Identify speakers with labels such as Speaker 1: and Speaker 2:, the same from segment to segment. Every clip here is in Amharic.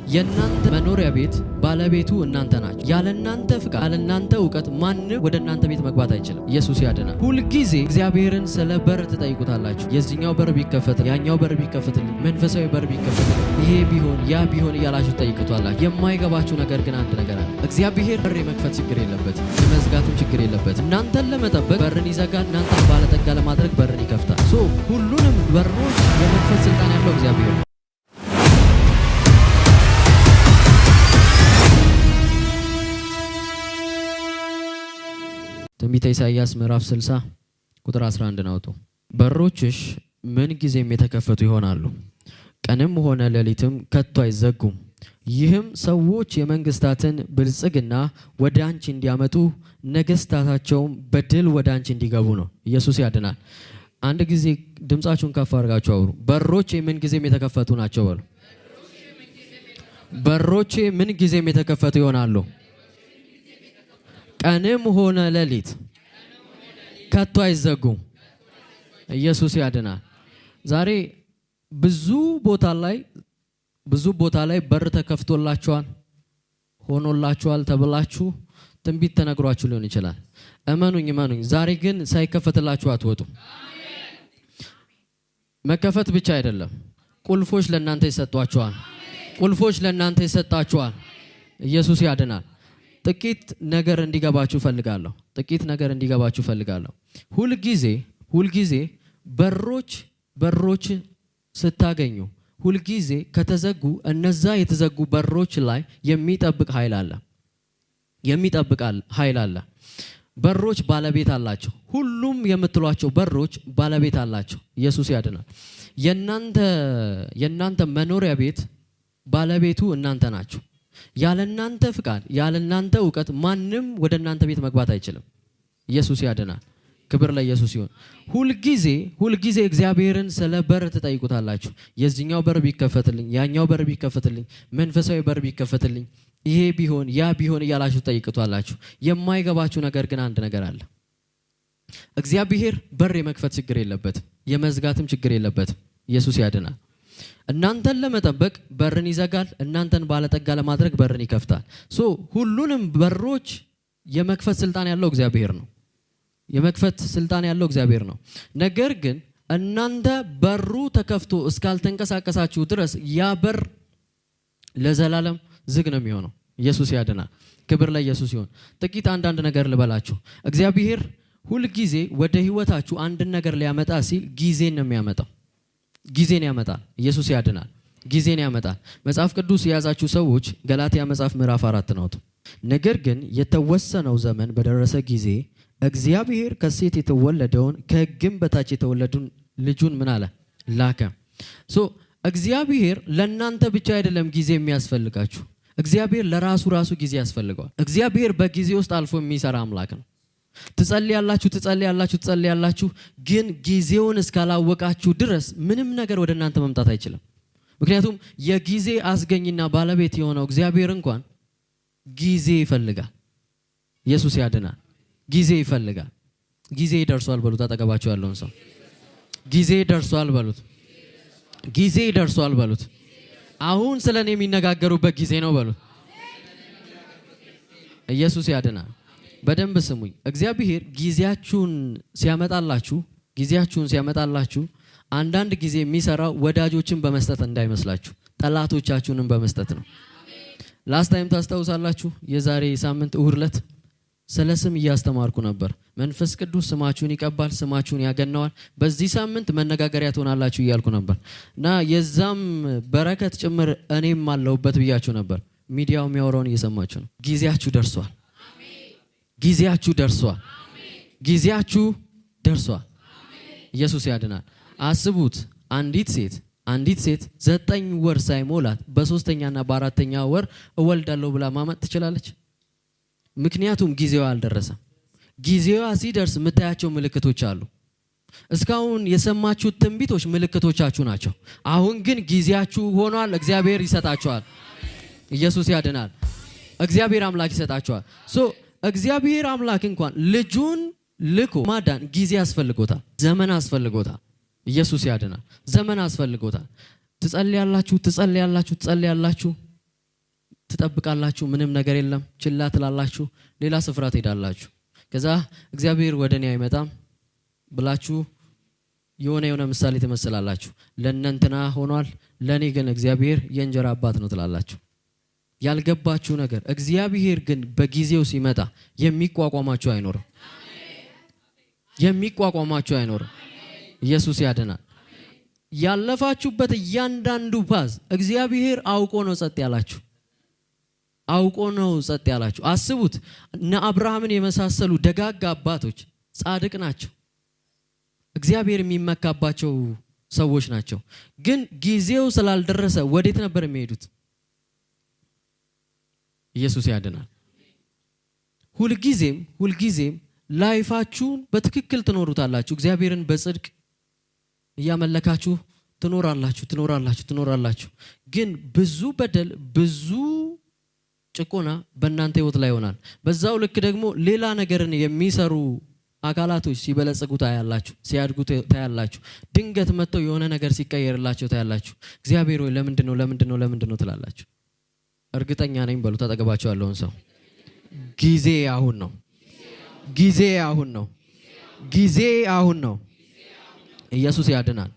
Speaker 1: የእናንተ መኖሪያ ቤት ባለቤቱ እናንተ ናችሁ። ያለ እናንተ ፍቃድ፣ ያለ እናንተ እውቀት ማንም ወደ እናንተ ቤት መግባት አይችልም። ኢየሱስ ያድናል። ሁልጊዜ እግዚአብሔርን ስለ በር ትጠይቁታላችሁ። የዚህኛው በር ቢከፈት፣ ያኛው በር ቢከፈትልኝ፣ መንፈሳዊ በር ቢከፈትልኝ፣ ይሄ ቢሆን ያ ቢሆን እያላችሁ ትጠይቁታላችሁ። የማይገባችሁ ነገር ግን አንድ ነገር አለ። እግዚአብሔር በር የመክፈት ችግር የለበትም፣ የመዝጋትም ችግር የለበትም። እናንተን ለመጠበቅ በርን ይዘጋል፣ እናንተን ባለጠጋ ለማድረግ በርን ይከፍታል። So ሁሉንም በሮች የመክፈት ስልጣን ያለው እግዚአብሔር ነው። ትንቢተ ኢሳይያስ ምዕራፍ 60 ቁጥር 11 አውጡ። በሮችሽ ምን ጊዜም የተከፈቱ ይሆናሉ፣ ቀንም ሆነ ሌሊትም ከቶ አይዘጉም። ይህም ሰዎች የመንግስታትን ብልጽግና ወደ አንቺ እንዲያመጡ ነገስታታቸውም በድል ወደ አንቺ እንዲገቡ ነው። ኢየሱስ ያድናል። አንድ ጊዜ ድምፃችሁን ከፍ አድርጋችሁ አውሩ። በሮቼ ምን ጊዜም የተከፈቱ ናቸው በሉ። በሮቼ ምን ጊዜም የተከፈቱ ይሆናሉ፣ ቀንም ሆነ ሌሊት ከቶ አይዘጉም። ኢየሱስ ያድናል። ዛሬ ብዙ ቦታ ላይ በር ተከፍቶላችኋል፣ ሆኖላችኋል ተብላችሁ ትንቢት ተነግሯችሁ ሊሆን ይችላል። እመኑኝ እመኑኝ፣ ዛሬ ግን ሳይከፈትላችሁ አትወጡም። መከፈት ብቻ አይደለም፣ ቁልፎች ለእናንተ ይሰጧችኋል። ቁልፎች ለእናንተ ይሰጣችኋል። ኢየሱስ ያድናል። ጥቂት ነገር እንዲገባችሁ ፈልጋለሁ። ጥቂት ነገር እንዲገባችሁ ፈልጋለሁ። ሁልጊዜ ሁልጊዜ በሮች ስታገኙ፣ ሁልጊዜ ከተዘጉ እነዛ የተዘጉ በሮች ላይ የሚጠብቅ ኃይል አለ። የሚጠብቅ ኃይል አለ። በሮች ባለቤት አላቸው። ሁሉም የምትሏቸው በሮች ባለቤት አላቸው። ኢየሱስ ያድናል። የናንተ መኖሪያ ቤት ባለቤቱ እናንተ ናችሁ። ያለ እናንተ ፍቃድ፣ ያለ እናንተ እውቀት ማንም ወደ እናንተ ቤት መግባት አይችልም። ኢየሱስ ያድናል። ክብር ለኢየሱስ ይሁን። ሁልጊዜ ሁልጊዜ እግዚአብሔርን ስለ በር ትጠይቁታላችሁ። የዚህኛው በር ቢከፈትልኝ፣ ያኛው በር ቢከፈትልኝ፣ መንፈሳዊ በር ቢከፈትልኝ፣ ይሄ ቢሆን ያ ቢሆን እያላችሁ ትጠይቁታላችሁ። የማይገባችሁ ነገር ግን አንድ ነገር አለ። እግዚአብሔር በር የመክፈት ችግር የለበትም፣ የመዝጋትም ችግር የለበትም። ኢየሱስ ያድናል። እናንተን ለመጠበቅ በርን ይዘጋል። እናንተን ባለጠጋ ለማድረግ በርን ይከፍታል። So ሁሉንም በሮች የመክፈት ስልጣን ያለው እግዚአብሔር ነው። የመክፈት ስልጣን ያለው እግዚአብሔር ነው። ነገር ግን እናንተ በሩ ተከፍቶ እስካልተንቀሳቀሳችሁ ድረስ ያ በር ለዘላለም ዝግ ነው የሚሆነው። ኢየሱስ ያድናል። ክብር ለኢየሱስ ይሁን። ጥቂት አንዳንድ ነገር ልበላችሁ። እግዚአብሔር ሁልጊዜ ወደ ህይወታችሁ አንድን ነገር ሊያመጣ ሲል ጊዜን ነው የሚያመጣው። ጊዜን ያመጣል። ኢየሱስ ያድናል። ጊዜን ያመጣል። መጽሐፍ ቅዱስ የያዛችሁ ሰዎች ገላትያ መጽሐፍ ምዕራፍ 4 ነው። ነገር ግን የተወሰነው ዘመን በደረሰ ጊዜ እግዚአብሔር ከሴት የተወለደውን ከሕግም በታች የተወለዱን ልጁን ምን አለ? ላከ። So እግዚአብሔር ለእናንተ ብቻ አይደለም ጊዜ የሚያስፈልጋችሁ። እግዚአብሔር ለራሱ ራሱ ጊዜ ያስፈልገዋል። እግዚአብሔር በጊዜ ውስጥ አልፎ የሚሰራ አምላክ ነው። ትጸልያላችሁ፣ ትጸልያላችሁ፣ ትጸልያላችሁ፣ ግን ጊዜውን እስካላወቃችሁ ድረስ ምንም ነገር ወደ እናንተ መምጣት አይችልም። ምክንያቱም የጊዜ አስገኝና ባለቤት የሆነው እግዚአብሔር እንኳን ጊዜ ይፈልጋል። ኢየሱስ ያድናል። ጊዜ ይፈልጋል። ጊዜ ደርሷል በሉት። አጠገባችሁ ያለውን ሰው ጊዜ ደርሷል በሉት። ጊዜ ደርሷል በሉት። አሁን ስለ እኔ የሚነጋገሩበት ጊዜ ነው በሉት። ኢየሱስ ያድናል። በደንብ ስሙኝ። እግዚአብሔር ጊዜያችሁን ሲያመጣላችሁ አንዳንድ ጊዜ የሚሰራው ወዳጆችን በመስጠት እንዳይመስላችሁ፣ ጠላቶቻችሁንም በመስጠት ነው። Last time ታስታውሳላችሁ፣ የዛሬ ሳምንት እሁድ ዕለት ስለ ስም እያስተማርኩ ነበር። መንፈስ ቅዱስ ስማችሁን ይቀባል፣ ስማችሁን ያገነዋል፣ በዚህ ሳምንት መነጋገሪያ ትሆናላችሁ እያልኩ ነበር እና የዛም በረከት ጭምር እኔም አለሁበት ብያችሁ ነበር። ሚዲያው የሚያወራውን እየሰማችሁ ነው። ጊዜያችሁ ደርሷል። ጊዜያችሁ ደርሷል። ጊዜያችሁ ደርሷል። ኢየሱስ ያድናል። አስቡት፣ አንዲት ሴት 9 ወር ሳይሞላት በሶስተኛና በአራተኛ ወር እወልዳለሁ ብላ ማመጥ ትችላለች? ምክንያቱም ጊዜዋ አልደረሰም። ጊዜዋ ሲደርስ የምታያቸው ምልክቶች አሉ። እስካሁን የሰማችሁት ትንቢቶች ምልክቶቻችሁ ናቸው። አሁን ግን ጊዜያችሁ ሆኗል። እግዚአብሔር ይሰጣችኋል። ኢየሱስ ያድናል። እግዚአብሔር አምላክ ይሰጣችኋል። So እግዚአብሔር አምላክ እንኳን ልጁን ልኮ ማዳን ጊዜ አስፈልጎታል፣ ዘመን አስፈልጎታል። ኢየሱስ ያድናል። ዘመን አስፈልጎታል። ትጸልያላችሁ፣ ትጸልያላችሁ፣ ትጸልያላችሁ። ትጠብቃላችሁ፣ ምንም ነገር የለም፣ ችላ ትላላችሁ፣ ሌላ ስፍራ ትሄዳላችሁ። ከዛ እግዚአብሔር ወደ እኔ አይመጣም ብላችሁ የሆነ ምሳሌ ትመስላላችሁ። ለእነንትና ሆኗል፣ ለእኔ ግን እግዚአብሔር የእንጀራ አባት ነው ትላላችሁ። ያልገባችሁ ነገር እግዚአብሔር ግን በጊዜው ሲመጣ የሚቋቋማችሁ አይኖርም። የሚቋቋማችሁ አይኖርም። ኢየሱስ ያድናል። ያለፋችሁበት እያንዳንዱ path እግዚአብሔር አውቆ ነው ጸጥ ያላችሁ። አውቆ ነው ጸጥ ያላችሁ። አስቡት፣ እነ አብርሃምን የመሳሰሉ ደጋግ አባቶች ጻድቅ ናቸው። እግዚአብሔር የሚመካባቸው ሰዎች ናቸው። ግን ጊዜው ስላልደረሰ ወዴት ነበር የሚሄዱት? ኢየሱስ ያድናል። ሁልጊዜም life ኣችሁን በትክክል ትኖሩታላችሁ። እግዚአብሔርን በጽድቅ እያመለካችሁ ትኖራላችሁ ትኖራላችሁ ትኖራላችሁ። ግን ብዙ በደል፣ ብዙ ጭቆና በእናንተ ህይወት ላይ ይሆናል። በዛው ልክ ደግሞ ሌላ ነገርን የሚሰሩ አካላቶች ሲበለጽጉ ታያላችሁ፣ ሲያድጉ ታያላችሁ። ድንገት መጥተው የሆነ ነገር ሲቀየርላቸው ታያላችሁ። እግዚአብሔር ሆይ ለምንድን ነው ለምንድን ነው ለምንድን ነው ትላላችሁ። እርግጠኛ ነኝ በሉት አጠገባቸው ያለውን ሰው፣ ጊዜ አሁን ነው። ጊዜ አሁን ነው። ጊዜ አሁን ነው። ኢየሱስ ያድናል።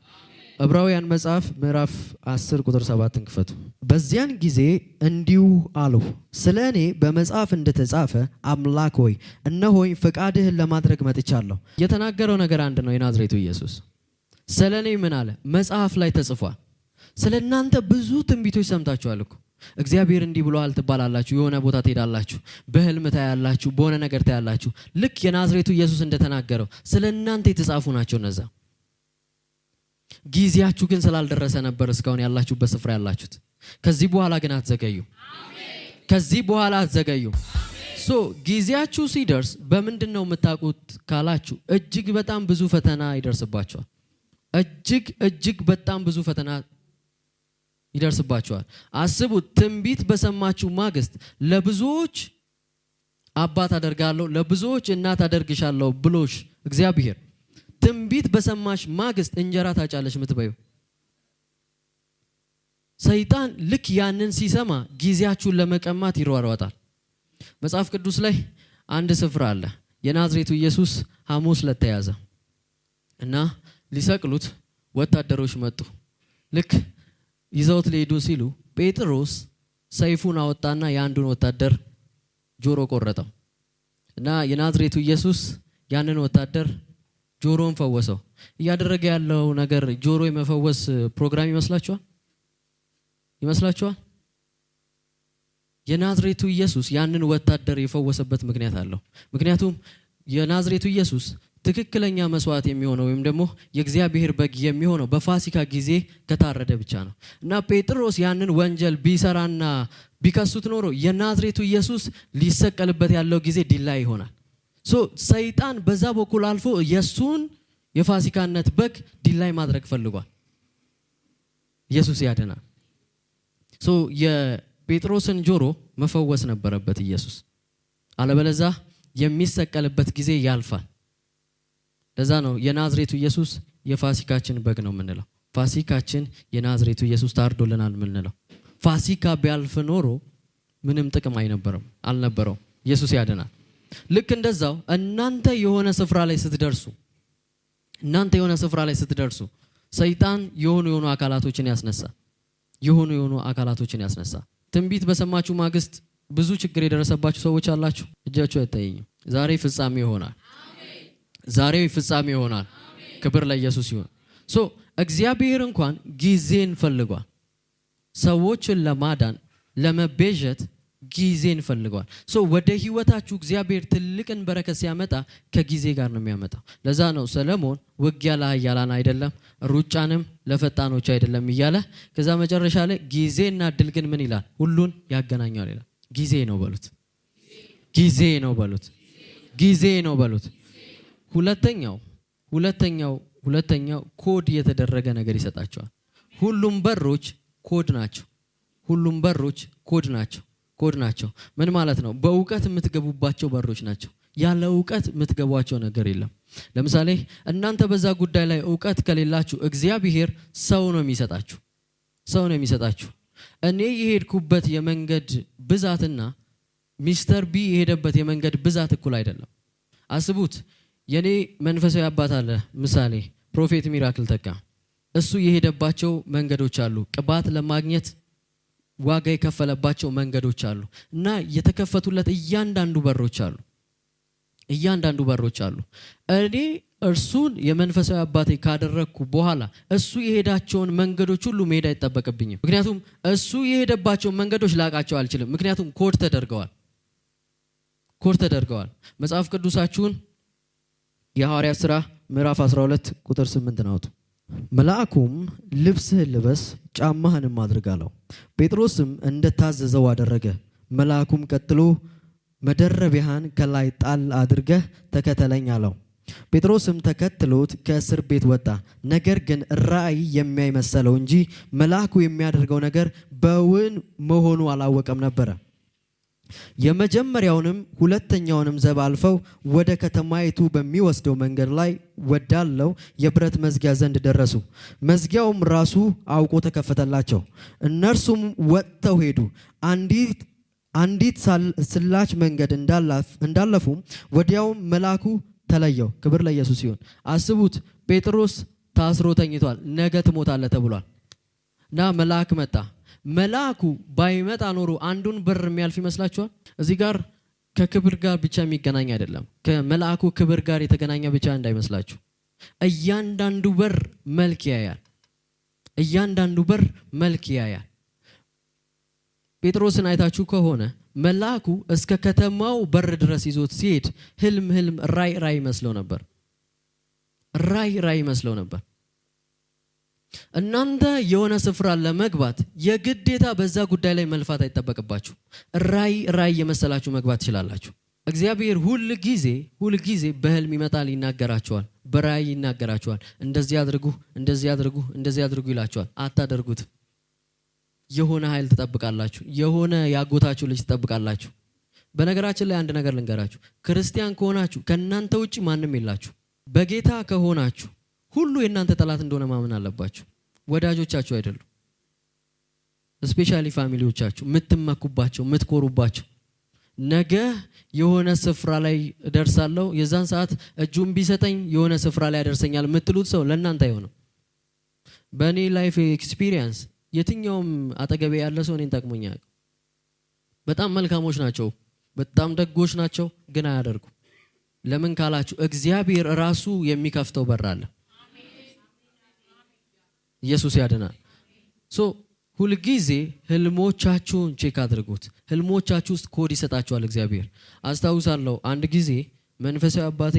Speaker 1: ዕብራውያን መጽሐፍ ምዕራፍ 10 ቁጥር 7 ክፈቱ። በዚያን ጊዜ እንዲሁ አልሁ፣ ስለ እኔ በመጽሐፍ እንደተጻፈ አምላክ ሆይ እነሆኝ ፈቃድህን ለማድረግ መጥቻለሁ። የተናገረው ነገር አንድ ነው። የናዝሬቱ ኢየሱስ ስለ እኔ ምን አለ? መጽሐፍ ላይ ተጽፏል። ስለ እናንተ ብዙ ትንቢቶች ሰምታችኋል እኮ። እግዚአብሔር እንዲህ ብሏል ትባላላችሁ። የሆነ ቦታ ትሄዳላችሁ፣ በህልም ታያላችሁ፣ በሆነ ነገር ታያላችሁ። ልክ የናዝሬቱ ኢየሱስ እንደተናገረው ስለ እናንተ የተጻፉ ናቸው እነዛ። ጊዜያችሁ ግን ስላልደረሰ ነበር እስካሁን ያላችሁበት ስፍራ ያላችሁት። ከዚህ በኋላ ግን አትዘገዩ። ከዚህ በኋላ አትዘገዩ። So ጊዜያችሁ ሲደርስ በምንድን ነው የምታውቁት ካላችሁ እጅግ በጣም ብዙ ፈተና ይደርስባችኋል። እጅግ እጅግ በጣም ብዙ ፈተና ይደርስባችኋል። አስቡት፣ ትንቢት በሰማችሁ ማግስት ለብዙዎች አባት አደርጋለሁ፣ ለብዙዎች እናት አደርግሻለሁ ብሎሽ እግዚአብሔር ትንቢት በሰማሽ ማግስት እንጀራ ታጫለሽ ምትበዩ። ሰይጣን ልክ ያንን ሲሰማ ጊዜያችሁን ለመቀማት ይሯሯጣል። መጽሐፍ ቅዱስ ላይ አንድ ስፍራ አለ። የናዝሬቱ ኢየሱስ ሐሙስ ዕለት ተያዘ እና ሊሰቅሉት ወታደሮች መጡ። ልክ ይዘውት ሊሄዱ ሲሉ ጴጥሮስ ሰይፉን አወጣና የአንዱን ወታደር ጆሮ ቆረጠው እና የናዝሬቱ ኢየሱስ ያንን ወታደር ጆሮን ፈወሰው። እያደረገ ያለው ነገር ጆሮ የመፈወስ ፕሮግራም ይመስላችኋል? ይመስላችኋል? የናዝሬቱ ኢየሱስ ያንን ወታደር የፈወሰበት ምክንያት አለው። ምክንያቱም የናዝሬቱ ኢየሱስ ትክክለኛ መስዋዕት የሚሆነው ወይም ደግሞ የእግዚአብሔር በግ የሚሆነው በፋሲካ ጊዜ ከታረደ ብቻ ነው። እና ጴጥሮስ ያንን ወንጀል ቢሰራና ቢከሱት ኖሮ የናዝሬቱ ኢየሱስ ሊሰቀልበት ያለው ጊዜ delay ይሆናል። So ሰይጣን በዛ በኩል አልፎ የሱን የፋሲካነት በግ delay ማድረግ ፈልጓል። ኢየሱስ ያድናል። So የጴጥሮስን ጆሮ መፈወስ ነበረበት ኢየሱስ፣ አለበለዛ የሚሰቀልበት ጊዜ ያልፋል። ለዛ ነው የናዝሬቱ ኢየሱስ የፋሲካችን በግ ነው የምንለው። ፋሲካችን የናዝሬቱ ኢየሱስ ታርዶልናል የምንለው። ፋሲካ ቢያልፍ ኖሮ ምንም ጥቅም አልነበረውም። ኢየሱስ ያድናል። ልክ እንደዛው እናንተ የሆነ ስፍራ ላይ ስትደርሱ እናንተ የሆነ ስፍራ ላይ ስትደርሱ ሰይጣን የሆኑ አካላቶችን ያስነሳ የሆኑ አካላቶችን ያስነሳ። ትንቢት በሰማችሁ ማግስት ብዙ ችግር የደረሰባችሁ ሰዎች አላችሁ። እጃችሁ አይታየኝም። ዛሬ ፍጻሜ ይሆናል። ዛሬ ፍጻሜ ይሆናል። ክብር ለኢየሱስ ይሁን። So እግዚአብሔር እንኳን ጊዜን ፈልጓል። ሰዎችን ለማዳን ለመቤዠት ጊዜን ፈልጓል። So ወደ ህይወታችሁ እግዚአብሔር ትልቅን በረከት ሲያመጣ ከጊዜ ጋር ነው የሚያመጣው። ለዛ ነው ሰለሞን ውጊያ ለኃያላን አይደለም ሩጫንም ለፈጣኖች አይደለም እያለ ከዛ መጨረሻ ላይ ጊዜና እድል ግን ምን ይላል? ሁሉን ያገናኛል ይላል። ጊዜ ነው በሉት። ጊዜ ነው በሉት። ጊዜ ነው በሉት። ሁለተኛው ኮድ የተደረገ ነገር ይሰጣቸዋል። ሁሉም በሮች ኮድ ናቸው። ሁሉም በሮች ኮድ ናቸው። ኮድ ናቸው። ምን ማለት ነው? በእውቀት የምትገቡባቸው በሮች ናቸው። ያለ እውቀት የምትገቧቸው ነገር የለም። ለምሳሌ እናንተ በዛ ጉዳይ ላይ እውቀት ከሌላችሁ እግዚአብሔር ሰው ነው የሚሰጣችሁ። ሰው ነው የሚሰጣችሁ። እኔ የሄድኩበት የመንገድ ብዛትና Mister B የሄደበት የመንገድ ብዛት እኩል አይደለም። አስቡት፣ የኔ መንፈሳዊ አባት አለ፣ ምሳሌ Prophet ሚራክል ተካ። እሱ የሄደባቸው መንገዶች አሉ። ቅባት ለማግኘት ዋጋ የከፈለባቸው መንገዶች አሉ እና የተከፈቱለት እያንዳንዱ በሮች አሉ። እያንዳንዱ በሮች አሉ። እኔ እርሱን የመንፈሳዊ አባቴ ካደረግኩ በኋላ እሱ የሄዳቸውን መንገዶች ሁሉ መሄድ አይጠበቅብኝም። ምክንያቱም እሱ የሄደባቸውን መንገዶች ላቃቸው አልችልም። ምክንያቱም ኮድ ተደርገዋል፣ ኮድ ተደርገዋል። መጽሐፍ ቅዱሳችሁን የሐዋርያት ሥራ ምዕራፍ 12 ቁጥር 8 አውጡ። መልአኩም "ልብስህን ልበስ፣ ጫማህንም አድርግ" አለው። ጴጥሮስም እንደታዘዘው አደረገ። መልአኩም ቀጥሎ "መደረቢያህን ከላይ ጣል አድርገህ ተከተለኝ" አለው። ጴጥሮስም ተከትሎት ከእስር ቤት ወጣ። ነገር ግን ራእይ የሚያይ መሰለው እንጂ መልአኩ የሚያደርገው ነገር በውን መሆኑ አላወቀም ነበረ። የመጀመሪያውንም ሁለተኛውንም ዘብ አልፈው ወደ ከተማይቱ በሚወስደው መንገድ ላይ ወዳለው የብረት መዝጊያ ዘንድ ደረሱ። መዝጊያውም ራሱ አውቆ ተከፈተላቸው። እነርሱም ወጥተው ሄዱ። አንዲት ስላች መንገድ እንዳለፉም ወዲያውም መልአኩ ተለየው። ክብር ለኢየሱስ ይሁን። አስቡት፣ ጴጥሮስ ታስሮ ተኝቷል። ነገ ትሞታለህ ተብሏል እና መልአክ መጣ። መልአኩ ባይመጣ ኖሮ አንዱን በር የሚያልፍ ይመስላችኋል? እዚህ ጋር ከክብር ጋር ብቻ የሚገናኝ አይደለም። ከመልአኩ ክብር ጋር የተገናኘ ብቻ እንዳይመስላችሁ። እያንዳንዱ በር መልክ ያያል። እያንዳንዱ በር መልክ ያያል። ጴጥሮስን አይታችሁ ከሆነ መልአኩ እስከ ከተማው በር ድረስ ይዞት ሲሄድ ህልም ህልም፣ ራእይ ራእይ መስለው ነበር። ራእይ ራእይ መስለው ነበር። እናንተ የሆነ ስፍራ ለመግባት የግዴታ በዛ ጉዳይ ላይ መልፋት አይጠበቅባችሁ። ራእይ ራእይ የመሰላችሁ መግባት ትችላላችሁ። እግዚአብሔር ሁል ጊዜ ሁል ጊዜ በህልም ይመጣል፣ ይናገራችኋል፣ በራእይ ይናገራችኋል። እንደዚህ አድርጉ፣ እንደዚህ አድርጉ፣ እንደዚህ አድርጉ ይላችኋል። አታደርጉት። የሆነ ኃይል ትጠብቃላችሁ። የሆነ ያጎታችሁ ልጅ ትጠብቃላችሁ። በነገራችን ላይ አንድ ነገር ልንገራችሁ። ክርስቲያን ከሆናችሁ ከእናንተ ውጭ ማንም የላችሁ። በጌታ ከሆናችሁ ሁሉ የእናንተ ጠላት እንደሆነ ማመን አለባችሁ። ወዳጆቻችሁ አይደሉም። Especially family ዎቻችሁ፣ የምትመኩባቸው፣ የምትኮሩባቸው፣ ነገ የሆነ ስፍራ ላይ እደርሳለሁ፣ የዛን ሰዓት እጁን ቢሰጠኝ የሆነ ስፍራ ላይ ያደርሰኛል የምትሉት ሰው ለእናንተ አይሆንም። በእኔ life experience የትኛውም አጠገቤ ያለ ሰው እኔን ጠቅሞኝ አያውቅም። በጣም መልካሞች ናቸው፣ በጣም ደጎች ናቸው፣ ግን አያደርጉም። ለምን ካላችሁ እግዚአብሔር ራሱ የሚከፍተው በር አለ። ኢየሱስ ያድናል። So ሁልጊዜ ህልሞቻችሁን check አድርጉት። ህልሞቻችሁ ውስጥ ኮድ ይሰጣችኋል እግዚአብሔር። አስታውሳለሁ፣ አንድ ጊዜ መንፈሳዊ አባቴ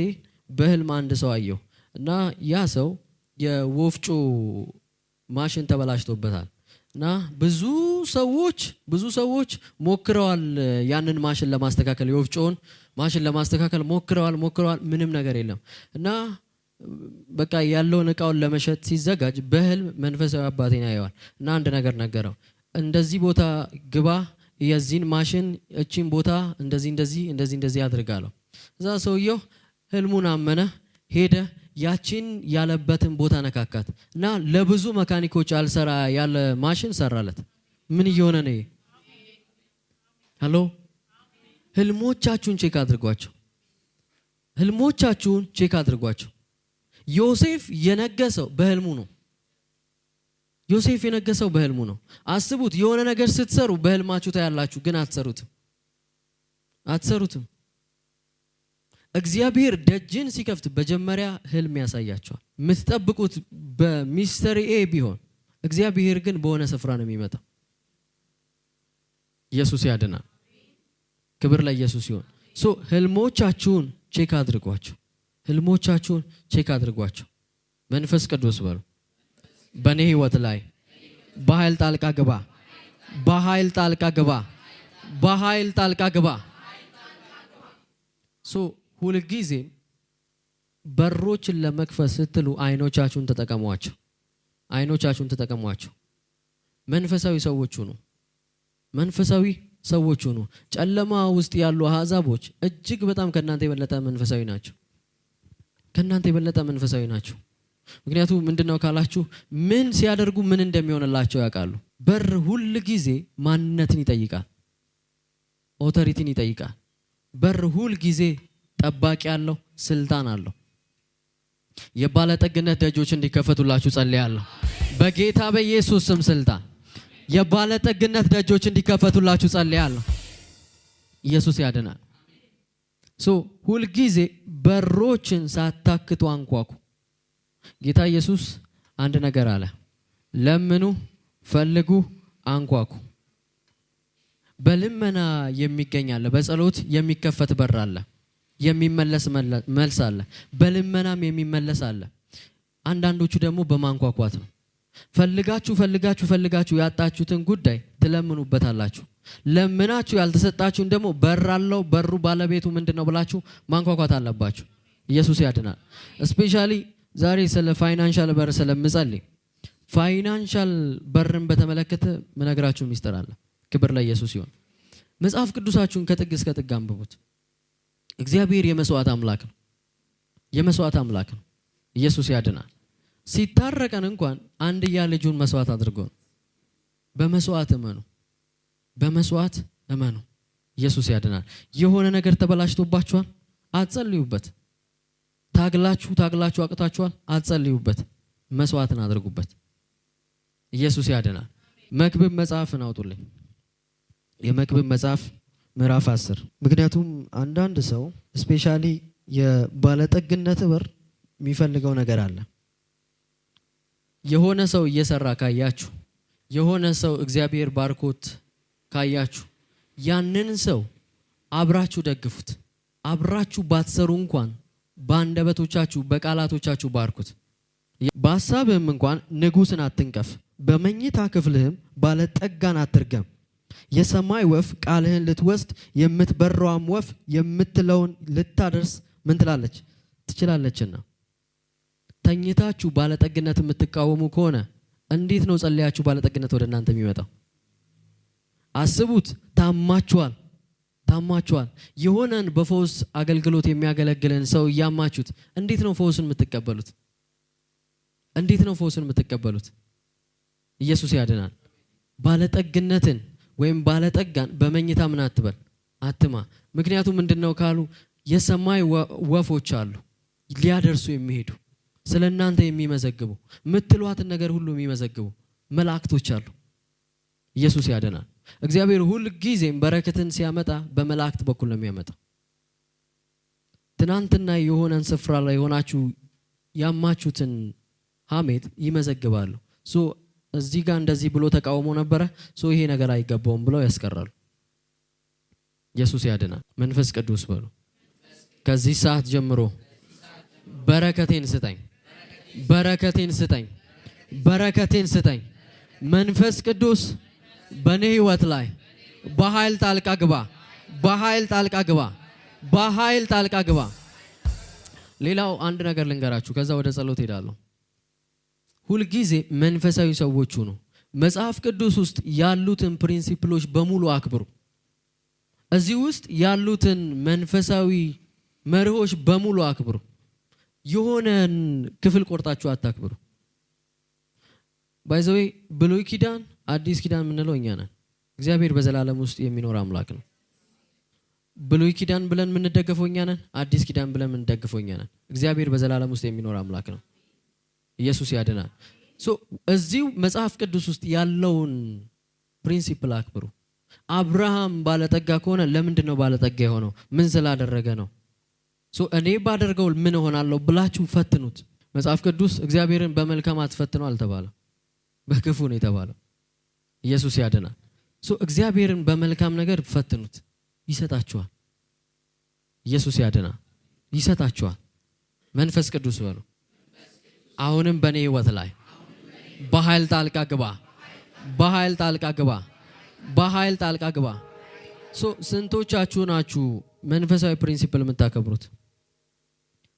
Speaker 1: በህልም አንድ ሰው አየሁ እና ያ ሰው የወፍጮ ማሽን ተበላሽቶበታል እና ብዙ ሰዎች ሞክረዋል ያንን ማሽን ለማስተካከል፣ የወፍጮውን ማሽን ለማስተካከል ሞክረዋል ሞክረዋል፣ ምንም ነገር የለም። እና በቃ ያለውን እቃውን ለመሸጥ ሲዘጋጅ በህልም መንፈሳዊ አባቴን ያየዋል እና አንድ ነገር ነገረው። እንደዚህ ቦታ ግባ፣ የዚህን ማሽን እቺን ቦታ እንደዚህ እንደዚህ እንደዚህ እንደዚህ አድርግ አለው። እዛ ሰውየው ህልሙን አመነ፣ ሄደ። ያቺን ያለበትን ቦታ ነካካት እና ለብዙ መካኒኮች አልሰራ ያለ ማሽን ሰራለት። ምን እየሆነ ነው? Hello፣ ህልሞቻችሁን check አድርጓቸው። ህልሞቻችሁን check አድርጓቸው። ዮሴፍ የነገሰው በህልሙ ነው። ዮሴፍ የነገሰው በህልሙ ነው። አስቡት፣ የሆነ ነገር ስትሰሩ በህልማችሁ ታያላችሁ፣ ግን አትሰሩትም፣ አትሰሩትም። እግዚአብሔር ደጅን ሲከፍት መጀመሪያ ህልም ያሳያችኋል። የምትጠብቁት በ Mister A ቢሆን እግዚአብሔር ግን በሆነ ስፍራ ነው የሚመጣው። ኢየሱስ ያድናል። ክብር ለኢየሱስ ይሁን። So ህልሞቻችሁን check አድርጓቸው። ህልሞቻችሁን check አድርጓቸው። መንፈስ ቅዱስ በሉ፣ በእኔ ህይወት ላይ በኃይል ጣልቃ ግባ፣ በኃይል ጣልቃ ግባ፣ በኃይል ጣልቃ ግባ። So ሁልጊዜም በሮችን ለመክፈት ስትሉ አይኖቻችሁን ተጠቀሟቸው። አይኖቻችሁን ተጠቀሟቸው። መንፈሳዊ ሰዎች ሁኑ። መንፈሳዊ ሰዎች ሁኑ። ጨለማ ውስጥ ያሉ አሕዛቦች እጅግ በጣም ከእናንተ የበለጠ መንፈሳዊ ናቸው። ከእናንተ የበለጠ መንፈሳዊ ናቸው። ምክንያቱም ምንድነው ካላችሁ ምን ሲያደርጉ ምን እንደሚሆንላቸው ያውቃሉ። በር ሁል ጊዜ ማንነትን ይጠይቃል። Authority ን ይጠይቃል። በር ሁል ጊዜ ጠባቂ አለው፣ ስልጣን አለው። የባለጠግነት ደጆች እንዲከፈቱላችሁ ጸልያለሁ። በጌታ በኢየሱስ ስም ስልጣን የባለጠግነት ደጆች እንዲከፈቱላችሁ ጸልያለሁ። ኢየሱስ ያድናል። So ሁልጊዜ በሮችን ሳታክቱ አንኳኩ። ጌታ ኢየሱስ አንድ ነገር አለ፣ ለምኑ፣ ፈልጉ፣ አንኳኩ። በልመና የሚገኝ አለ፣ በጸሎት የሚከፈት በር አለ፣ የሚመለስ መልስ አለ፣ በልመናም የሚመለስ አለ። አንዳንዶቹ ደግሞ በማንኳኳት ነው። ፈልጋችሁ ፈልጋችሁ ፈልጋችሁ ያጣችሁትን ጉዳይ ትለምኑበታላችሁ። ለምናችሁ ያልተሰጣችሁን ደግሞ በር አለው፣ በሩ ባለቤቱ ምንድን ነው ብላችሁ ማንኳኳት አለባችሁ። ኢየሱስ ያድናል። Especially ዛሬ ስለ financial በር ስለምጸልይ financial በርን በተመለከተ ምነግራችሁ ሚስጥር አለ። ክብር ለኢየሱስ ይሁን። መጽሐፍ ቅዱሳችሁን ከጥግ እስከ ጥግ አንብቡት። እግዚአብሔር የመስዋዕት አምላክ ነው። የመስዋዕት አምላክ ነው። ኢየሱስ ያድናል። ሲታረቀን እንኳን አንድያ ልጁን መስዋዕት አድርጎ ነው። በመስዋዕት እመኑ፣ በመስዋዕት እመኑ። ኢየሱስ ያድናል። የሆነ ነገር ተበላሽቶባችኋል፣ አትጸልዩበት። ታግላችሁ ታግላችሁ አቅታችኋል፣ አትጸልዩበት። መስዋዕትን አድርጉበት። ኢየሱስ ያድናል። መክብብ መጽሐፍን አውጡልኝ። የመክብብ መጽሐፍ ምዕራፍ 10። ምክንያቱም አንዳንድ ሰው especially የባለጠግነት በር የሚፈልገው ነገር አለ። የሆነ ሰው እየሰራ ካያችሁ፣ የሆነ ሰው እግዚአብሔር ባርኮት ካያችሁ ያንን ሰው አብራችሁ ደግፉት። አብራችሁ ባትሰሩ እንኳን በአንደበቶቻችሁ በቃላቶቻችሁ ባርኩት። በሀሳብህም እንኳን ንጉሥን አትንቀፍ፣ በመኝታ ክፍልህም ባለጠጋን አትርገም። የሰማይ ወፍ ቃልህን ልትወስድ የምትበረዋም ወፍ የምትለውን ልታደርስ ምን ትላለች ትችላለችና። ተኝታችሁ ባለጠግነት የምትቃወሙ ከሆነ እንዴት ነው ጸልያችሁ ባለጠግነት ወደ እናንተ የሚመጣው? አስቡት። ታማችኋል ታማችኋል። የሆነን በፈውስ አገልግሎት የሚያገለግልን ሰው እያማችሁት እንዴት ነው ፈውስን የምትቀበሉት? እንዴት ነው ፈውስን የምትቀበሉት? ኢየሱስ ያድናል። ባለጠግነትን ወይም ባለጠጋን በመኝታ ምን አትበል አትማ። ምክንያቱም ምንድነው ካሉ የሰማይ ወፎች አሉ ሊያደርሱ የሚሄዱ፣ ስለ እናንተ የሚመዘግቡ፣ የምትሏትን ነገር ሁሉ የሚመዘግቡ መላእክቶች አሉ። ኢየሱስ ያድናል። እግዚአብሔር ሁል ጊዜም በረከትን ሲያመጣ በመላእክት በኩል ነው የሚያመጣው። ትናንትና የሆነን ስፍራ ላይ የሆናችሁ ያማችሁትን ሀሜት ይመዘግባሉ። So እዚህ ጋር እንደዚህ ብሎ ተቃውሞ ነበረ፣ so ይሄ ነገር አይገባውም ብለው ያስቀራሉ። ኢየሱስ ያድናል። መንፈስ ቅዱስ በሉ። ከዚህ ሰዓት ጀምሮ በረከቴን ስጠኝ፣ በረከቴን ስጠኝ፣ በረከቴን ስጠኝ። መንፈስ ቅዱስ በእኔ ህይወት ላይ በኃይል ጣልቃ ግባ፣ በኃይል ጣልቃ ግባ፣ በኃይል ጣልቃ ግባ። ሌላው አንድ ነገር ልንገራችሁ፣ ከዛ ወደ ጸሎት ሄዳለሁ። ሁልጊዜ መንፈሳዊ ሰዎች ሁኑ። መጽሐፍ ቅዱስ ውስጥ ያሉትን principle ኦች በሙሉ አክብሩ። እዚህ ውስጥ ያሉትን መንፈሳዊ መርሆች በሙሉ አክብሩ። የሆነን ክፍል ቆርጣችሁ አታክብሩ። By the way፣ ብሉይ ኪዳን አዲስ ኪዳን የምንለው እኛ ነን። እግዚአብሔር በዘላለም ውስጥ የሚኖር አምላክ ነው። ብሉይ ኪዳን ብለን የምንደገፈው እኛ ነን። አዲስ ኪዳን ብለን የምንደግፈው እኛ ነን። እግዚአብሔር በዘላለም ውስጥ የሚኖር አምላክ ነው። ኢየሱስ ያድናል። So እዚሁ መጽሐፍ ቅዱስ ውስጥ ያለውን principle አክብሩ። አብርሃም ባለጠጋ ከሆነ ለምንድን ነው ባለጠጋ የሆነው? ምን ስላደረገ ነው? So እኔ ባደርገው ምን እሆናለሁ ብላችሁ ፈትኑት። መጽሐፍ ቅዱስ እግዚአብሔርን በመልካም አትፈትነው አልተባለም፣ በክፉ ነው የተባለው። ኢየሱስ ያድናል። So እግዚአብሔርን በመልካም ነገር ፈትኑት፣ ይሰጣችኋል። ኢየሱስ ያድናል፣ ይሰጣችኋል። መንፈስ ቅዱስ በሉ። አሁንም በእኔ ህይወት ላይ በኃይል ጣልቃ ግባ፣ በኃይል ጣልቃ ግባ፣ በኃይል ጣልቃ ግባ። So ስንቶቻችሁ ናችሁ መንፈሳዊ principle የምታከብሩት?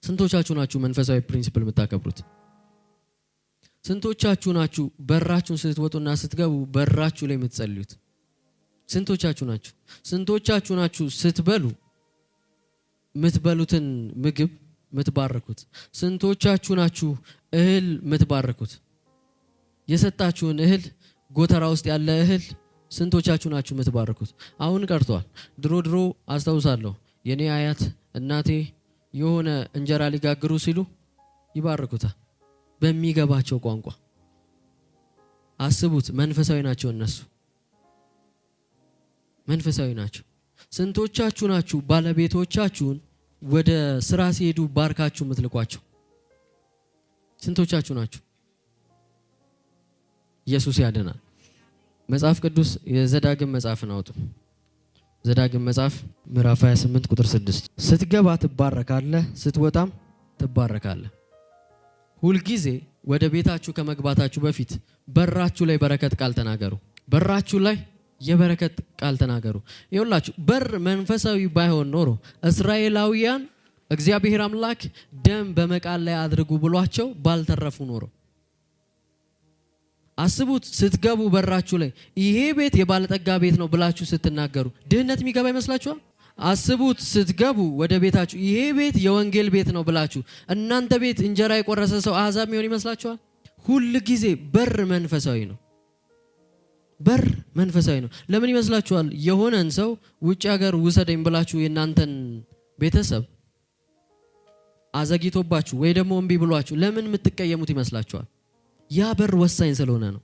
Speaker 1: ስንቶቻችሁ ናችሁ መንፈሳዊ principle የምታከብሩት? ስንቶቻችሁ ናችሁ በራችሁን ስትወጡና ስትገቡ በራችሁ ላይ የምትጸልዩት? ስንቶቻችሁ ናችሁ? ስንቶቻችሁ ናችሁ ስትበሉ የምትበሉትን ምግብ የምትባርኩት? ስንቶቻችሁ ናችሁ እህል የምትባርኩት? የሰጣችሁን እህል፣ ጎተራ ውስጥ ያለ እህል፣ ስንቶቻችሁ ናችሁ የምትባርኩት? አሁን ቀርቷል። ድሮ ድሮ አስታውሳለሁ የኔ አያት እናቴ የሆነ እንጀራ ሊጋግሩ ሲሉ ይባርኩታል በሚገባቸው ቋንቋ። አስቡት፣ መንፈሳዊ ናቸው እነሱ፣ መንፈሳዊ ናቸው። ስንቶቻችሁ ናችሁ ባለቤቶቻችሁን ወደ ስራ ሲሄዱ ባርካችሁ የምትልኳቸው? ስንቶቻችሁ ናችሁ? ኢየሱስ ያድናል። መጽሐፍ ቅዱስ የዘዳግም መጽሐፍን አውጡ። ዘዳግም መጽሐፍ ምዕራፍ 28 ቁጥር 6፣ ስትገባ ትባረካለህ፣ ስትወጣም ትባረካለህ። ሁልጊዜ ወደ ቤታችሁ ከመግባታችሁ በፊት በራችሁ ላይ በረከት ቃል ተናገሩ። በራችሁ ላይ የበረከት ቃል ተናገሩ። ይኸውላችሁ፣ በር መንፈሳዊ ባይሆን ኖሮ እስራኤላውያን እግዚአብሔር አምላክ ደም በመቃን ላይ አድርጉ ብሏቸው ባልተረፉ ኖሮ። አስቡት፣ ስትገቡ በራችሁ ላይ ይሄ ቤት የባለጠጋ ቤት ነው ብላችሁ ስትናገሩ ድህነት የሚገባ ይመስላችኋል? አስቡት፣ ስትገቡ ወደ ቤታችሁ ይሄ ቤት የወንጌል ቤት ነው ብላችሁ እናንተ ቤት እንጀራ የቆረሰ ሰው አሕዛብ የሚሆን ይመስላችኋል? ሁል ጊዜ በር መንፈሳዊ ነው። በር መንፈሳዊ ነው። ለምን ይመስላችኋል? የሆነን ሰው ውጭ ሀገር ውሰደኝ ብላችሁ የእናንተን ቤተሰብ አዘግይቶባችሁ ወይ ደግሞ እምቢ ብሏችሁ ለምን የምትቀየሙት ይመስላችኋል? ያ በር ወሳኝ ስለሆነ ነው።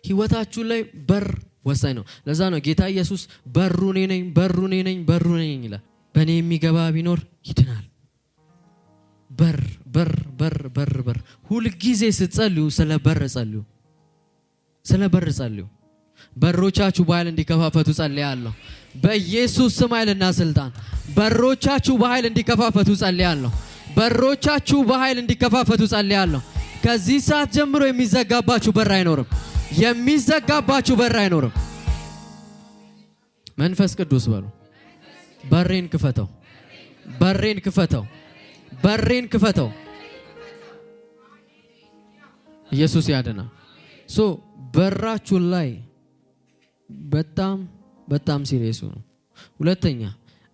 Speaker 1: ህይወታችሁ ላይ በር ወሳኝ ነው። ለዛ ነው ጌታ ኢየሱስ በሩ እኔ ነኝ፣ በሩ እኔ ነኝ፣ በሩ እኔ ነኝ ይላል። በእኔ የሚገባ ቢኖር ይድናል። በር፣ በር፣ በር፣ በር፣ በር። ሁልጊዜ ስትጸልዩ ስለ በር ጸልዩ። ስለ በር ጸልዩ። በሮቻችሁ በኃይል እንዲከፋፈቱ ጸልያለሁ። በኢየሱስ ስም ኃይልና ስልጣን በሮቻችሁ በኃይል እንዲከፋፈቱ ጸልያለሁ። በሮቻችሁ በኃይል እንዲከፋፈቱ ጸልያለሁ። ከዚህ ሰዓት ጀምሮ የሚዘጋባችሁ በር አይኖርም። የሚዘጋባችሁ በር አይኖርም። መንፈስ ቅዱስ በሉ፣ በሬን ክፈተው፣ በሬን ክፈተው፣ በሬን ክፈተው። ኢየሱስ ያድናል። So በራችሁ ላይ በጣም በጣም serious ሁኑ። ሁለተኛ፣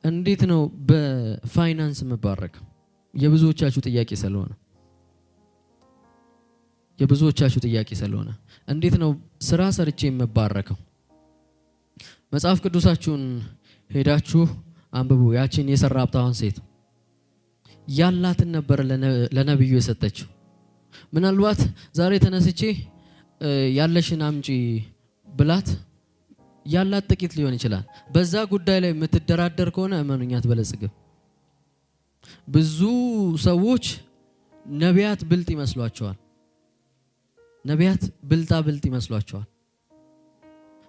Speaker 1: እንዴት ነው በፋይናንስ የምባረከው? የብዙዎቻችሁ ጥያቄ ስለሆነ፣ የብዙዎቻችሁ ጥያቄ ስለሆነ፣ እንዴት ነው ስራ ሰርቼ የምባረከው? መጽሐፍ ቅዱሳችሁን ሄዳችሁ አንብቡ። ያችን የሰራፕታዋን ሴት ያላትን ነበር ለነብዩ የሰጠችው። ምናልባት ዛሬ ተነስቼ ያለሽን አምጪ ብላት ያላት ጥቂት ሊሆን ይችላል። በዛ ጉዳይ ላይ የምትደራደር ከሆነ እመኑኝ አትበለጽግም። ብዙ ሰዎች ነቢያት ብልጥ ይመስሏቸዋል። ነቢያት ብልጣ ብልጥ ይመስሏቸዋል።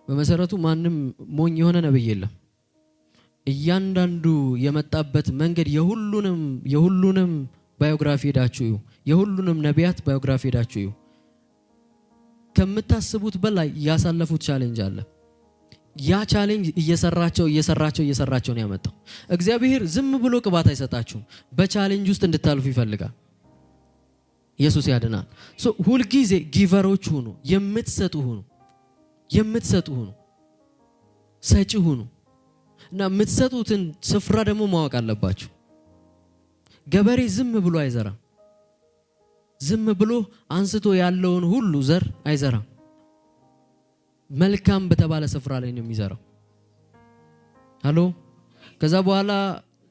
Speaker 1: በመሰረቱ ማንም ሞኝ የሆነ ነብይ የለም። እያንዳንዱ የመጣበት መንገድ፣ የሁሉንም biography ሄዳችሁ እዩ። የሁሉንም ነቢያት biography ሄዳችሁ እዩ። ከምታስቡት በላይ ያሳለፉት challenge አለ። ያ challenge እየሰራቸው፣ እየሰራቸው፣ እየሰራቸው ነው ያመጣው። እግዚአብሔር ዝም ብሎ ቅባት አይሰጣችሁም። በ challenge ውስጥ እንድታልፉ ይፈልጋል። ኢየሱስ ያድናል። So ሁልጊዜ giver ኦች ሁኑ፣ የምትሰጡ ሁኑ፣ የምትሰጡ ሁኑ፣ ሰጪ ሁኑ እና የምትሰጡትን ስፍራ ደግሞ ማወቅ አለባችሁ። ገበሬ ዝም ብሎ አይዘራም። ዝም ብሎ አንስቶ ያለውን ሁሉ ዘር አይዘራም። መልካም በተባለ ስፍራ ላይ ነው የሚዘራው። ሃሎ፣ ከዛ በኋላ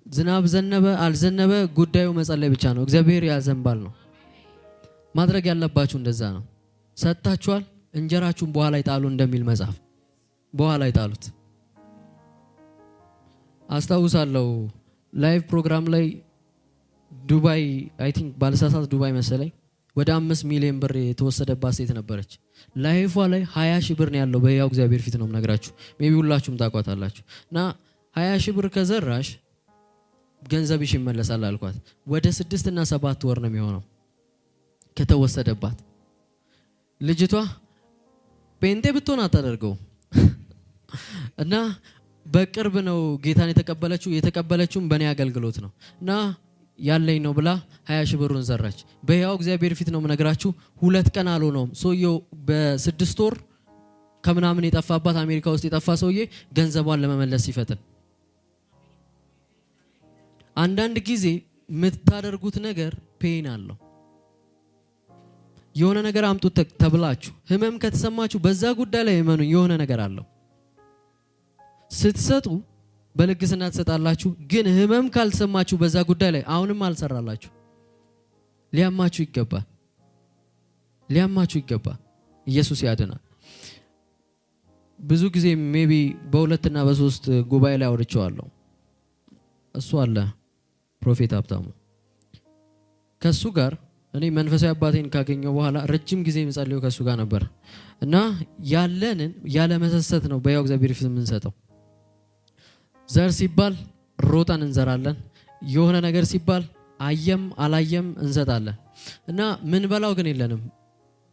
Speaker 1: ዝናብ ዘነበ አልዘነበ ጉዳዩ መጸለይ ብቻ ነው። እግዚአብሔር ያዘንባል ነው። ማድረግ ያለባችሁ እንደዛ ነው። ሰጥታችኋል፣ እንጀራችሁን በውሃ ላይ ጣሉ እንደሚል መጽሐፍ፣ በውሃ ላይ ጣሉት። አስታውሳለሁ፣ live ፕሮግራም ላይ ዱባይ፣ I think ባልሳሳት ዱባይ መሰለኝ፣ ወደ 5 ሚሊዮን ብር የተወሰደባት ሴት ነበረች። Live ዋ ላይ 20,000 ብር ነው ያለው። በሕያው እግዚአብሔር ፊት ነው የምነግራችሁ። Maybe ሁላችሁም ታውቋታላችሁ። እና 20,000 ብር ከዘራሽ ገንዘብሽ ይመለሳል አልኳት። ወደ 6 እና 7 ወር ነው የሚሆነው ከተወሰደባት። ልጅቷ ጴንጤ ብትሆን አታደርገውም። እና በቅርብ ነው ጌታን የተቀበለችው። የተቀበለችውም በእኔ አገልግሎት ነው። እና ያለኝ ነው ብላ 20,000 ብሩን ዘራች። በሕያው እግዚአብሔር ፊት ነው የምነግራችሁ። 2 ቀን አልሆነውም፣ ሰውየው በ6 ወር ከምናምን የጠፋባት፣ አሜሪካ ውስጥ የጠፋ ሰውዬ ገንዘቧን ለመመለስ ሲፈጥን። አንዳንድ ጊዜ የምታደርጉት ነገር pain አለው። የሆነ ነገር አምጡ ተብላችሁ ህመም ከተሰማችሁ በዛ ጉዳይ ላይ እመኑኝ የሆነ ነገር አለው። ስትሰጡ በልግስና ትሰጣላችሁ፣ ግን ህመም ካልተሰማችሁ በዛ ጉዳይ ላይ አሁንም አልሰራላችሁ። ሊያማችሁ ይገባል። ሊያማችሁ ይገባል። ኢየሱስ ያድናል። ብዙ ጊዜ maybe በሁለትና በሶስት ጉባኤ ላይ አውርቼዋለሁ። እሱ አለ Prophet ሀብታሙ፣ ከሱ ጋር እኔ መንፈሳዊ አባቴን ካገኘው በኋላ ረጅም ጊዜ የምጸልየው ከሱ ጋር ነበር እና ያለንን ያለ መሰሰት ነው በያው እግዚአብሔር ፊት የምንሰጠው። ዘር ሲባል ሮጠን እንዘራለን። የሆነ ነገር ሲባል አየም አላየም እንሰጣለን እና ምን በላው ግን የለንም።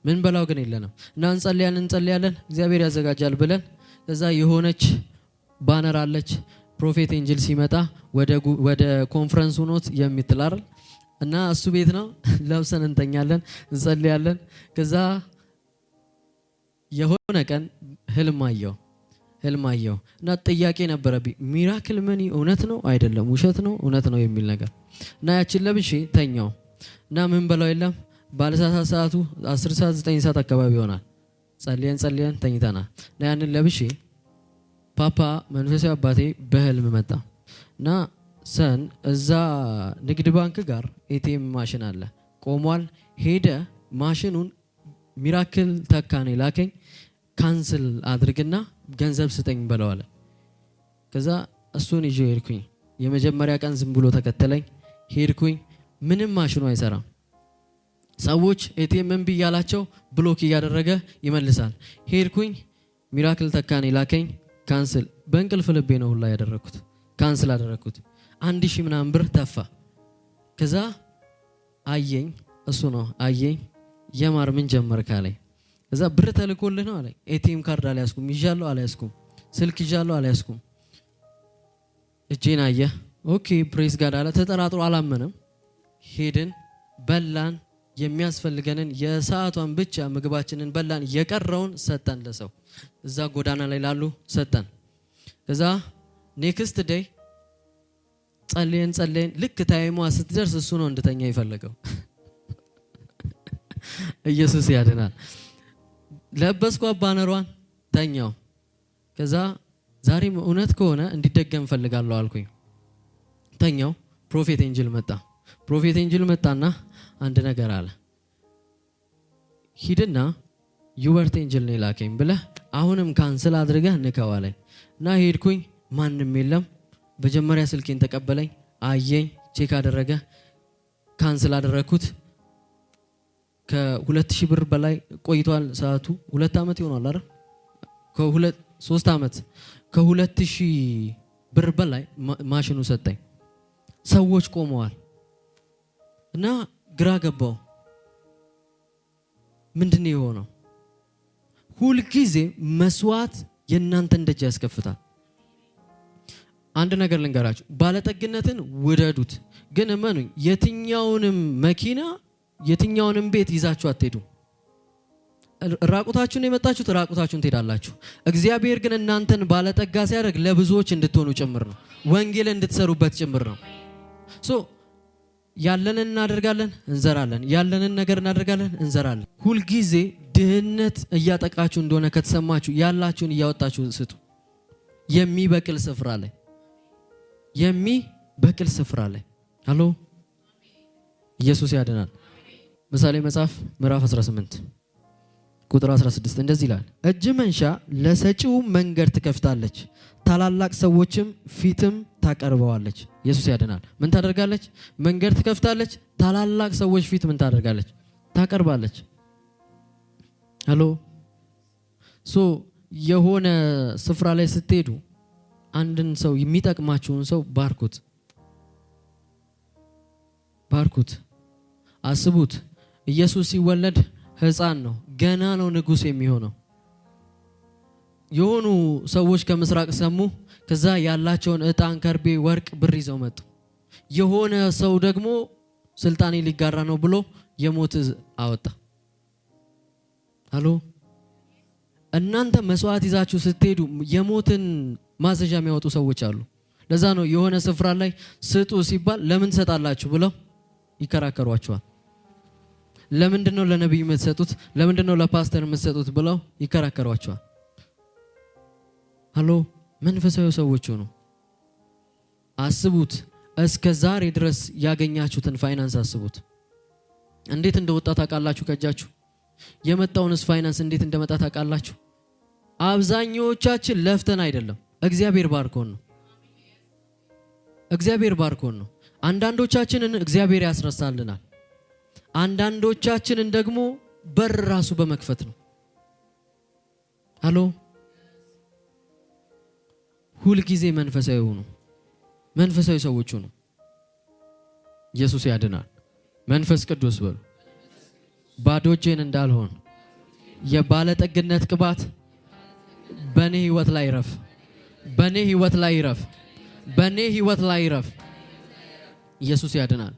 Speaker 1: ምን በላው ግን የለንም እና እንጸልያለን እንጸልያለን፣ እግዚአብሔር ያዘጋጃል ብለን፣ ከዛ የሆነች banner አለች፣ Prophet Angel ሲመጣ ወደ ኮንፈረንሱ ኖት የምትል አይደል? እና እሱ ቤት ነው ለብሰን እንተኛለን፣ እንጸልያለን። ከዛ የሆነ ቀን ህልም አየሁ፣ ህልም አየሁ እና ጥያቄ ነበረብኝ። Miracle money እውነት ነው አይደለም፣ ውሸት ነው እውነት ነው የሚል ነገር። እና ያችን ለብሼ ተኛው እና ምን በላው የለም። ባለሳሳት ሰዓቱ 10 ሰዓት፣ 9 ሰዓት አካባቢ ይሆናል። ጸልየን ጸልየን ተኝተናል እና ያንን ለብሼ ፓፓ መንፈሳዊ አባቴ በህልም መጣ እና "Son፣ እዛ ንግድ ባንክ ጋር ATM machine አለ፣ ቆሟል። ሄደ ማሽኑን ሚራክል ተካ ነው የላከኝ፣ cancel አድርግና ገንዘብ ስጠኝ በለው" አለ። ከዛ እሱን ይዤ ሄድኩኝ። የመጀመሪያ ቀን ዝም ብሎ ተከተለኝ። ሄድኩኝ። ምንም ማሽኑ አይሰራም። ሰዎች ATM እምቢ እያላቸው block እያደረገ ይመልሳል። ሄድኩኝ። ሚራክል ተካን የላከኝ cancel፣ በእንቅልፍ ልቤ ነው ሁላ ያደረግኩት። Cancel አደረግኩት። 1000 ምናምን ብር ተፋ። ከዛ አየኝ፣ እሱ ነው አየኝ። "የማር ምን ጀመርክ?" አለኝ። ከዛ "ብር ተልኮልህ ነው" አለኝ። ATM card አልያዝኩም፣ ይዣለሁ አልያዝኩም፣ ስልክ ይዣለሁ አልያዝኩም። እጄን አየ። "Okay, praise God" አለ። ተጠራጥሮ አላመነም። ሄድን፣ በላን፣ የሚያስፈልገንን የሰዓቷን ብቻ ምግባችንን በላን። የቀረውን ሰጠን ለሰው፣ እዛ ጎዳና ላይ ላሉ ሰጠን። ከዛ next day ጸልየን ጸልየን ልክ time ሟ ስትደርስ እሱ ነው እንድተኛ የፈለገው። ኢየሱስ ያድናል። ለበስኳ banner ሯን፣ ተኛው። ከዛ ዛሬም እውነት ከሆነ እንዲደገም እፈልጋለሁ አልኩኝ። ተኛው። Prophet Angel መጣ። Prophet Angel መጣና አንድ ነገር አለ። "ሂድና ዩበርት Angel ነው የላከኝ ብለህ አሁንም cancel አድርገህ ንከው" አለኝ እና ሄድኩኝ። ማንም የለም። መጀመሪያ ስልኬን ተቀበለኝ፣ አየኝ፣ check አደረገ፣ cancel አደረግኩት። ከ2000 ብር በላይ ቆይቷል። ሰዓቱ 2 ዓመት ይሆናል አይደል? ከሁለት 3 ዓመት፣ ከ2000 ብር በላይ ማሽኑ ሰጠኝ። ሰዎች ቆመዋል እና ግራ ገባው። ምንድን ነው የሆነው? ሁልጊዜ መስዋዕት የእናንተን ደጅ ያስከፍታል። አንድ ነገር ልንገራችሁ፣ ባለጠግነትን ውደዱት፣ ግን እመኑኝ የትኛውንም መኪና የትኛውንም ቤት ይዛችሁ አትሄዱም። ራቁታችሁን የመጣችሁት ራቁታችሁን ትሄዳላችሁ። እግዚአብሔር ግን እናንተን ባለጠጋ ሲያደርግ ለብዙዎች እንድትሆኑ ጭምር ነው። ወንጌል እንድትሰሩበት ጭምር ነው። So ያለንን እናደርጋለን፣ እንዘራለን። ያለንን ነገር እናደርጋለን፣ እንዘራለን። ሁልጊዜ ድህነት እያጠቃችሁ እንደሆነ ከተሰማችሁ ያላችሁን እያወጣችሁ ስጡ። የሚበቅል ስፍራ ላይ፣ የሚበቅል ስፍራ ላይ። Hello፣ ኢየሱስ ያድናል። ምሳሌ መጽሐፍ ምዕራፍ 18 ቁጥር 16 እንደዚህ ይላል፣ "እጅ መንሻ ለሰጪው መንገድ ትከፍታለች፣ ታላላቅ ሰዎችም ፊትም ታቀርበዋለች።" ኢየሱስ ያድናል። ምን ታደርጋለች? መንገድ ትከፍታለች። ታላላቅ ሰዎች ፊት ምን ታደርጋለች? ታቀርባለች። Hello፣ so የሆነ ስፍራ ላይ ስትሄዱ አንድን ሰው፣ የሚጠቅማችሁን ሰው ባርኩት፣ ባርኩት። አስቡት፣ ኢየሱስ ሲወለድ ሕፃን ነው፣ ገና ነው ንጉሥ የሚሆነው። የሆኑ ሰዎች ከምስራቅ ሰሙ። ከዛ ያላቸውን ዕጣን፣ ከርቤ፣ ወርቅ፣ ብር ይዘው መጡ። የሆነ ሰው ደግሞ ስልጣኔ ሊጋራ ነው ብሎ የሞት አወጣ። Hello፣ እናንተ መስዋዕት ይዛችሁ ስትሄዱ የሞትን ማዘዣ የሚያወጡ ሰዎች አሉ። ለዛ ነው የሆነ ስፍራ ላይ ስጡ ሲባል ለምን ትሰጣላችሁ ብለው ይከራከሯቸዋል። ለምንድን ነው ለነቢይ የምትሰጡት? ለምንድን ነው ለፓስተር የምትሰጡት? ብለው ይከራከሯቸዋል። Hello፣ መንፈሳዊ ሰዎች ሁኑ። አስቡት። እስከ ዛሬ ድረስ ያገኛችሁትን ፋይናንስ አስቡት። እንዴት እንደወጣ ታውቃላችሁ? ከእጃችሁ የመጣውንስ ፋይናንስ እንዴት እንደመጣ ታውቃላችሁ? አብዛኛዎቻችን ለፍተን አይደለም፣ እግዚአብሔር ባርኮን ነው። እግዚአብሔር ባርኮን ነው። አንዳንዶቻችንን እግዚአብሔር ያስረሳልናል። አንዳንዶቻችንን ደግሞ በር ራሱ በመክፈት ነው። Hello፣ ሁልጊዜ መንፈሳዊ ሁኑ። መንፈሳዊ ሰዎች ሁኑ። ኢየሱስ ያድናል። መንፈስ ቅዱስ በሉ። ባዶ እጄን እንዳልሆን የባለጠግነት ቅባት በእኔ ህይወት ላይ ይረፍ። በእኔ ህይወት ላይ ይረፍ። በእኔ ህይወት ላይ ይረፍ። ኢየሱስ ያድናል።